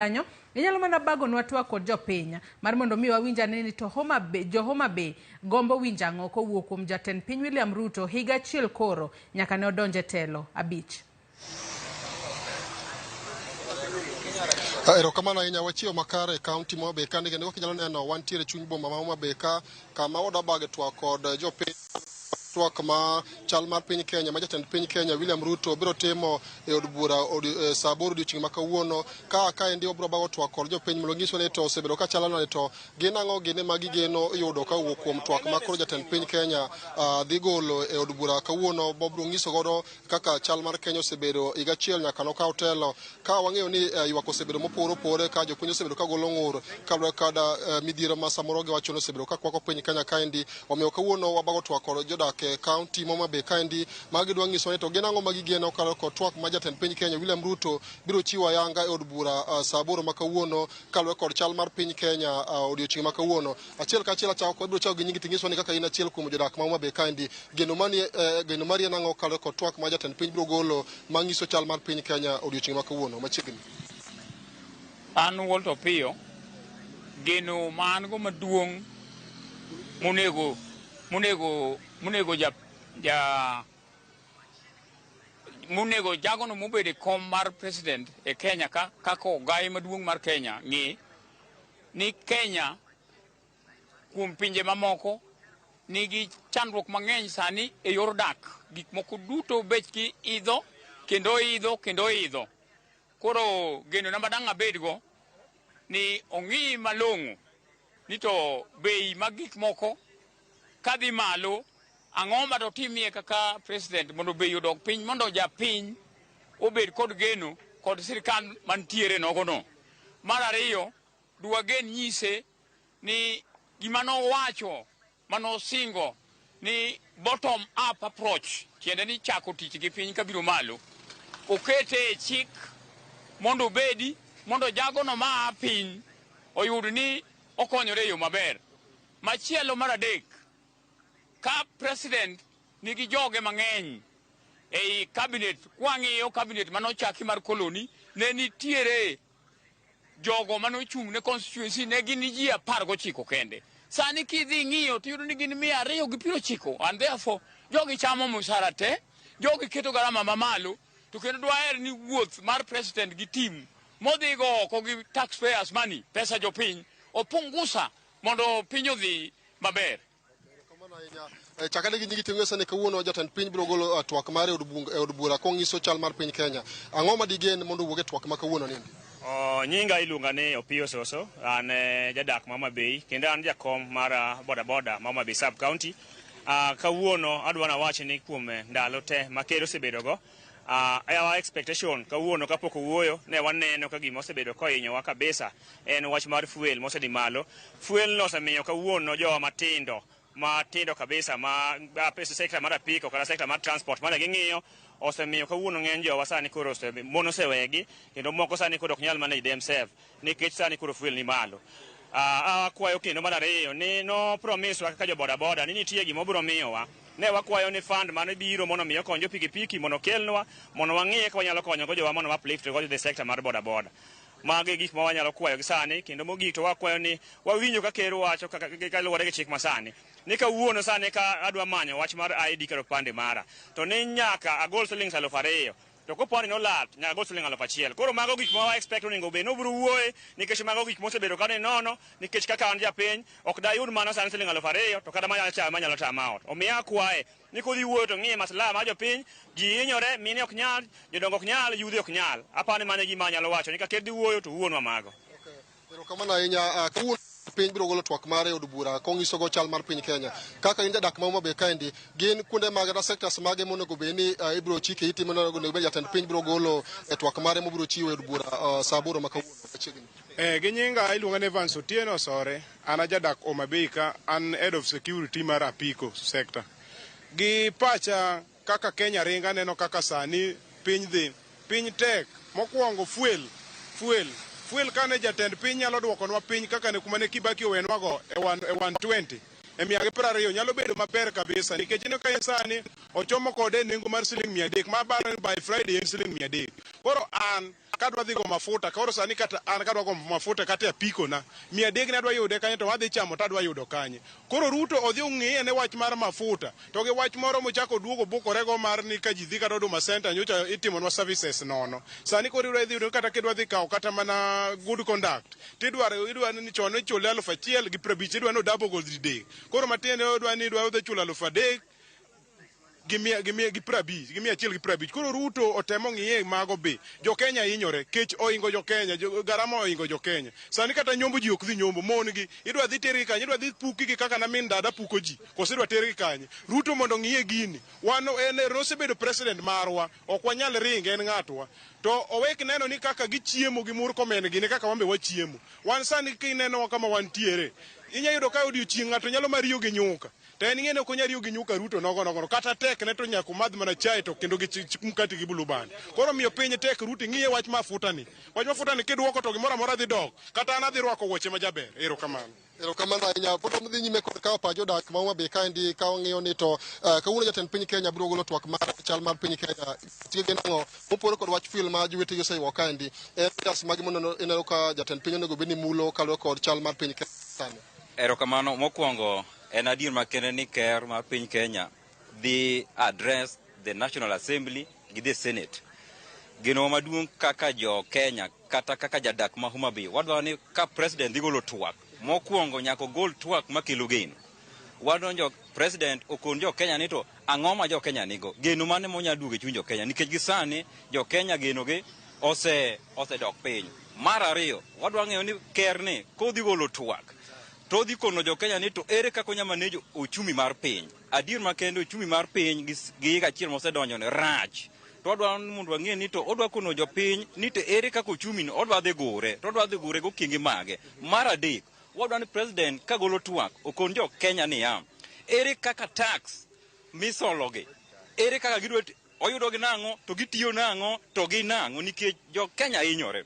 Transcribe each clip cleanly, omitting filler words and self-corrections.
Kanyo inyalo mana bagonwa twak kod jopiny mar mondo mi wawinj ane ni to Homa Bay, jo Homa Bay gombo winjo ang'o kowuok kuom jatend piny William Ruto higa achiel koro nyaka ne odonj e telo abich. Erokamano ahinya wachiewo makare e kaunti ma Homa Bay ka kendo kaka inyalo neno wantiere e chuny boma ma Homa Bay ka kama wadwa twak kod jopiny twak ma chal mar piny Kenya ma jatend piny Kenya William Ruto biro timo e od bura saa 8 odiochieng' ma kawuono ka kaendi obiro bago twak kod jopiny mondo onyiswa ni to osebedo ka chalo nade to gin ang'o gini ma gigeno yudo ka owuok kuom twak ma koro jatend piny Kenya dhi golo e od bura kawuono bobiro nyiso godo kaka chal mar Kenya osebedo higa achiel nyaka nokaw telo ka wang'eyo ni ywak osebedo mopogore opogore ka jopiny osebedo ka golo ng'ur kaluwore kada midhiero ma samoro giwacho ni osebedo ka kwako piny Kenya kaendi. Omiyo kawuono wabago twak kod jodak e kaunti ma Homa Bay kaendi ma gidwa nyiso ni to gin ang'o ma gigeno kaluwore kod twak ma jatend piny Kenya William Ruto biro chiwo ayanga e od bura saa 8 ma kawuono kaluwore kod chal mar piny Kenya odiochieng' ma kawuono. Achiel kachiel achako ibiro chako gi nyingi tinyiso ni kaka in achiel kuom jodak ma Homa Bay kaendi geno mani geno mari en ang'o kaluwore kod twak ma jatend piny biro golo manyiso chal mar piny Kenya odiochieng' ma kawuono machiegni. An Walter Opiyo, geno ma an go maduong' monego monego monego ja ja monego jagono mobedo e kom mar president e Kenya ka kaka ogai maduong' mar Kenya ng'e ni Kenya kuom pinje mamoko nigi chandruok mang'eny sani e yor dak. Gik moko duto bechgi idho kendo idho kendo idho. Koro geno na madang' abedgo ni ong'i malong'o ni to bei mag gik moko kadhi malo ang'o ma dotimie kaka president mondo bei odog piny mondo japiny obed kod geno kod sirikal mantiere nogono. Mar ariyo, dwagen nyise ni gima nowacho manosingo ni bottom up approach tiende ni chako tich gi piny kabiro malo okete e chik mondo obedi mondo jagono maa piny oyud ni okonyore e yo maber. Machielo mar adek, ka president nigi joge mang'eny ei cabinet, kwang'iyo cabinet manochaki mar koloni ne nitiere jogo manochung' ne constituency ne gin ji 19 kende. Sani kidhi ng'iyo tiyudo ni gin 290 and therefore jogi chamo musara te, jogi keto garama mamalo to kendo dwaher ni wuoth mar president gi team modhigo oko gi taxpayers money, pesa jopiny, opungusa mondo piny odhi maber. Chakane gi nyingi ting'o sani kawuono jatend piny biro golo twak mare e od bura kong'iso chal mar piny Kenya. Ang'o ma digen mondo owuog e twak ma kawuono nindi? Nyinga iluonga ni Opiyo Soso, an jadak ma Homa Bay kendo an jakom mar boda boda ma Homa Bay sub county. Kawuono adwa nawach ni kuom ndalo te ma ker osebedo go, our expectation kawuono kapok owuoyo ne waneno ka gima osebedo kohinyowa kabisa en wach mar fuel mosedhi malo. Fuel no osemiyo kawuono jowa matindo matindo kabisa ma sector mar apiko kata sector mar transport mane ging'iyo osemiyo kawuono ng'eny jowa sani koro mon osewegi kendo moko sani koro ok nyal manage themselves nikech sani koro fuel ni malo. Akwayo kendo mar ariyo ni no promise wa kaka jo boda boda ni nitie gima obiro miyowa. Ne wakwayo ni fund mane biro mondo mi okony jo pikipiki mondo okelnwa mondo wang'iye kaka wanyalo konyo go jowa mondo uplift go the sector mar boda boda. Magi e gik ma wanyalo kwayo gi sani kendo mogik to wakwayo ni wawinjo ka ker wacho kaluwore gi chik masani ni kawuono sani ka adwa manyo wach mar ID kata opande mara to ni nyaka agol siling 2000 to koponi nolal nyaka agol siling 1000. Koro mago gik ma wa expect onego bed ni obiro wuoye nikech mago gik mosebedo ka ni nono nikech kaka an japiny ok dayud mano sani siling 2000 to kata manyalo chame manyalo tama ot. Omiyo akwaye ni kodhi wuoyo to ng'iye maslaha mar jopiny, ji hinyore, mine ok nyal, jodongo ok nyal, yudhe ok nyal. Aparo ni mano e gima anyalo wacho ni ka ker dhi wuoyo to owuonwa mago. Erokamano ahinya. Kawuono piny biro golo twak mare e od bura konyiso go chal mar piny Kenya. Kaka in jadak ma Homa Bay kaendi, gin kuonde mage kata sectors mage monego bed ni ibiro chike iti monego bed jatend piny biro golo e twak mare mobiro chiwo e od bura saa 8 ma kawuono machiegni. Gi nyinga iluonga ni Evans Otieno Osore, an ajadak Homa Bay ka, an head of security mar apiko sector. Gi pacha kaka Kenya ringo aneno kaka sani piny dhi, piny tek. Mokwongo fuel, fuel, fuel kane jatend piny nyalo duokonwa piny kaka ne kuma ne Kibaki owenwago e 120 e 120 nyalo bedo maber kabisa nikech ineno ka en sani ochomo kode e nengo mar siling 300 ma aparo ni by Friday en siling 300. Koro an Kadwa dhi go mafuta, koro sani kata an kadwa go mafuta kata e apiko na, 300 ne adwa yude kanye to wadhi chamo to adwa yudo kanye. Koro Ruto odhi ong'iye ne wach mar mafuta, to gi wach moro mochako duogo bukorego mar ni ka ji dhi kata Huduma Center nyocha itimonwa services nono. Sani koro idwa dhi yudo kata kidwa dhi kawo kata mana good conduct, tidwaro idwa ni chon ichule 1050, idwa ni odouble go didek. Koro matiende odwa ni idwa odhi chulo 3000 gi mia gi mia gi prabich gi 150. Koro Ruto otemo ng'iye mago be. Jo Kenya hinyore, kech ohingo jo Kenya, garama ohingo jo Kenya. Sani kata nyombo ji ok dhi nyombo, mon gi idwa dhi tergi kanye, idwa dhi puki kaka na min dada puko ji, koso idwa tergi kanye. Ruto mondo ng'iye gini. Wan en osebedo president marwa, ok wanyal ringe, en ng'atwa. To owek neno ni kaka gichiemo gi Murkomen gini kaka wan be wachiemo. Wan sani kinenowa kama wantiere, inya yudo ka odiochieng' ng'ato nyalo mariyo gi nyuka. To en ing'e ni ok onyal riyo gi nyuka Ruto nogo nogo. Kata tek ne to nyaka umadh mana chae to kendo gi mkate gi blue band. Koro miyo piny tek Ruto ing'iye wach mafuta ni. Wach mafuta ni kidwoko to gimoro amora dhi dok. Kata an adhi rwako wuoche majaber. Erokamano. Erokamano ahinya. Pod wadhi nyime kod kawo pach jodak ma Homa Bay kaendi ka wang'iyo ni to kawuono jatend piny Kenya biro golo twak mar chal mar piny Kenya. Tie gi nang'o mopogore kod wach fuel ma jowetegi oseyuak kaendi. En jas mage moneno ineno ka jatend piny onego bed ni mulo kaluwore kod chal mar piny Kenya sani. Erokamano. Mokwongo en adier makende ni ker mar piny Kenya dhi address the National Assembly gi the Senate. Geno maduong' kaka jo Kenya kata kaka jadak ma Homa Bay, wadwaro ni ka president dhi golo twak, mokwongo nyaka ogol twak makelo geno. Wadwa president okon jo Kenya ni to ang'o ma jo Kenya nigo, geno mane monya duogo e chuny jo Kenya, nikech gi sani jo Kenya geno gi osedok piny. Mar ariyo, wadwa ng'eyo ni ker ni kodhi golo twak to odhi kono jo Kenya ni to ere kaka onya manage ochumi mar piny. Adier makende ochumi mar piny gi higa achiel mosedonjo ni rach. To wadwa mondo wang'e ni to odwa kono jopiny ni to ere kaka ochumi ni odwa dhi gure, to odwa dhi gure gokenge mage. Mar adek, wadwa ni president kagolo twak okon jo Kenya niya, ere kaka tax misologi, ere kaka gidwa oyudo gi nang'o, to gitiyo nang'o, to gi nang'o, nikech jo Kenya hinyore.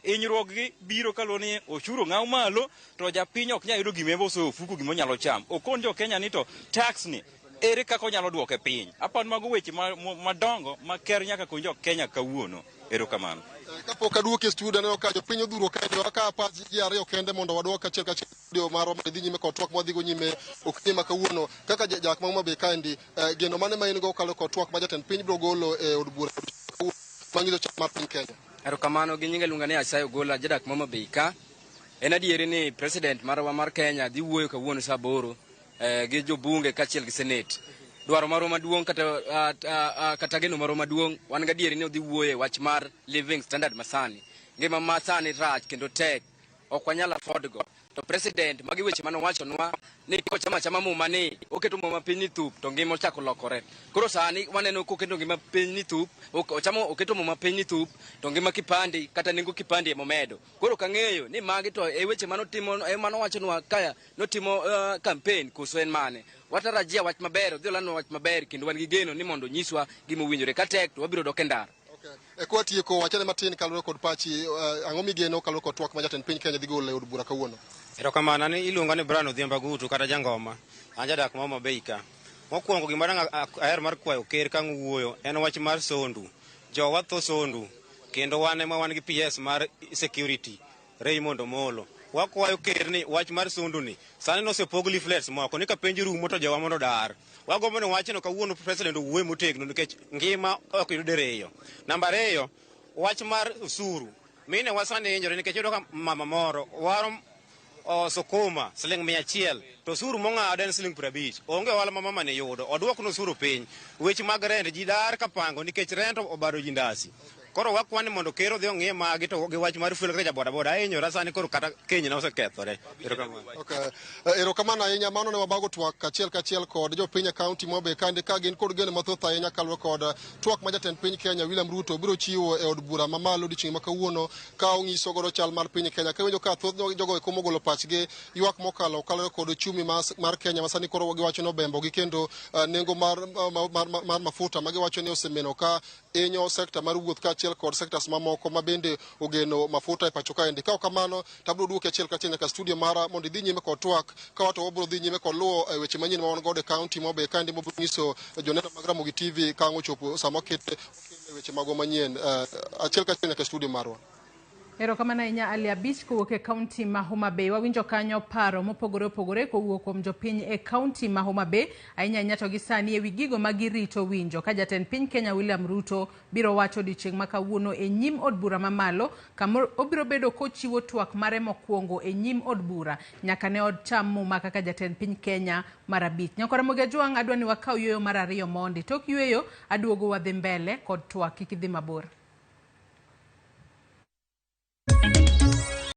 Hinyruok gi biro kaluwore ni osuru ng'aw malo to japiny ok nyal yudo gima osoyo ofuku gima onyalo chamo. Okon jo Kenya ni to tax ni ere kaka onyalo duoke piny. Aparo mago weche madongo ma ker nyaka kony jo Kenya kawuono. Erokamano. Kapok aduoki e studio aneno ka jopiny odhuro kaendi wakawo pach ji ariyo kende mondo waduok achiel kachiel studio marwa mondo idhi nyime kod twak mwadhigo nyime okinyi ma kawuono. Kaka jadak ma Homa Bay kaendi, geno mane ma in go kokalo kod twak ma jatend piny biro golo e od bura manyiso chal mar piny Kenya? Erokamano, gi nyinga iluonga ni Isaiah Ogola, jadak ma Homa Bay ka. En adieri ni president marwa mar Kenya dhi wuoyo kawuono saa 8 gi jobunge kaachiel gi Senate. Dwaro marwa maduong' kata geno marwa maduong' wan gadieri ni odhi wuoyo e wach mar living standard masani. Ngima masani rach kendo tek, ok wanyal afford go. To president magi weche mane owachonwa ni kochamo achama muma ni oketo muma piny ni thup to ngima ochako lokore. Koro sani waneno koketo ngima piny ni thup, ochamo oketo muma piny ni thup to ngima kipande kata nengo kipande emomedo. Koro kang'eyo ni magi to e weche mane otimo, e mane owachonwa ka notimo campaign koso en mane. Watarajia wach maber, odhi olandwa wach maber kendo wan gi geno ni mondo onyiswa gima owinjore. Ka tek to wabiro dok e ndara. Okay. Kwatieko wachane matin kaluwore kod pachi, ang'o migeno kaluwore kod twak ma jatend piny Kenya dhi golo e od bura kawuono? Erokamano, an iluonga ni Brian Odhiambo Agutu kata Jangoma. An jadak ma Homa Bay ka. Mokwongo gima dang' aher mar kwayo ker ka ang' wuoyo en wach mar sondu. Jowa tho sondu kendo wan ema wan gi PS mar security Raymond Omolo. Wakwayo ker ni wach mar sondu ni sani nosepog leaflets moko ni ka penj rumo to jowa mondo odar. Wagombo ni wachno kawuono president owuoye motegno nikech ngima ok yud diriyo. Namba ariyo, wach mar osuru. Mine wa sani hinyore nikech iyudo ka mama moro waro sukuma siling 100 to osuru mong'ado en siling 50. Onge ohala ma mama ni yudo. Oduokne osuru piny. Weche mag rent ji dar kapango nikech rent obado ji ndasi. Koro wakwani mondo ker odhi ong'iye magi to gi wach mar fuel kaka ja boda boda ahinyora sani koro kata kenyna osekethore. Erokamano. Okay. Erokamano ahinya. Mano ne wabago twak achiel kachiel kod jopiny e kaunti ma Homa Bay kaendi ka gin kod geno mathoth ahinya kaluwore kod twak ma jatend piny Kenya William Ruto biro chiwo e od bura mamalo odiochieng' ma kawuono ka onyiso godo chal mar piny Kenya. Ka iwinjo ka thoth jogo eko mogolo pachgi ywak mokalo kaluwore kod ochumi mar Kenya ma sani koro giwacho ni obembo gi kendo nengo mar mafuta ma giwacho ni osemeno ka hinyo sekta mar wuoth kaachiel kaachiel kod sectors mamoko ma bende ogeno mafuta e pacho kaendi. Ka ok kamano to abiro duoki achiel kachiel nyaka studio mara mondo idhi nyime kod twak ka wato wabiro dhi nyime kod luwo e weche manyien ma wan godo e kaunti ma Homa Bay kaendi mabiro nyiso joneno mag Ramogi TV ka ang' ochopo sama okete weche magwa manyien. Achiel kachiel nyaka studio marwa. Erokamano ahinya Ali Abich kowuok e kaunti ma Homa Bay. Wawinjo kanyo paro mopogore opogore kowuok kuom jopiny e kaunti ma Homa Bay. Ahinya ahinya to gi sani ewi gigo ma girito winjo ka jatend piny Kenya William Ruto biro wacho odiochieng' ma kawuono e nyim od bura mamalo kama obiro bedo kochiwo twak mare mokwongo e nyim od bura nyaka ne ocham muma kaka jatend piny Kenya mar abich. Nyakwa Ramogi Ajwang' adwa ni wakaw yueyo mar ariyo mondi. Tok yueyo aduogo wadhi mbele kod twak kik idhi mabor.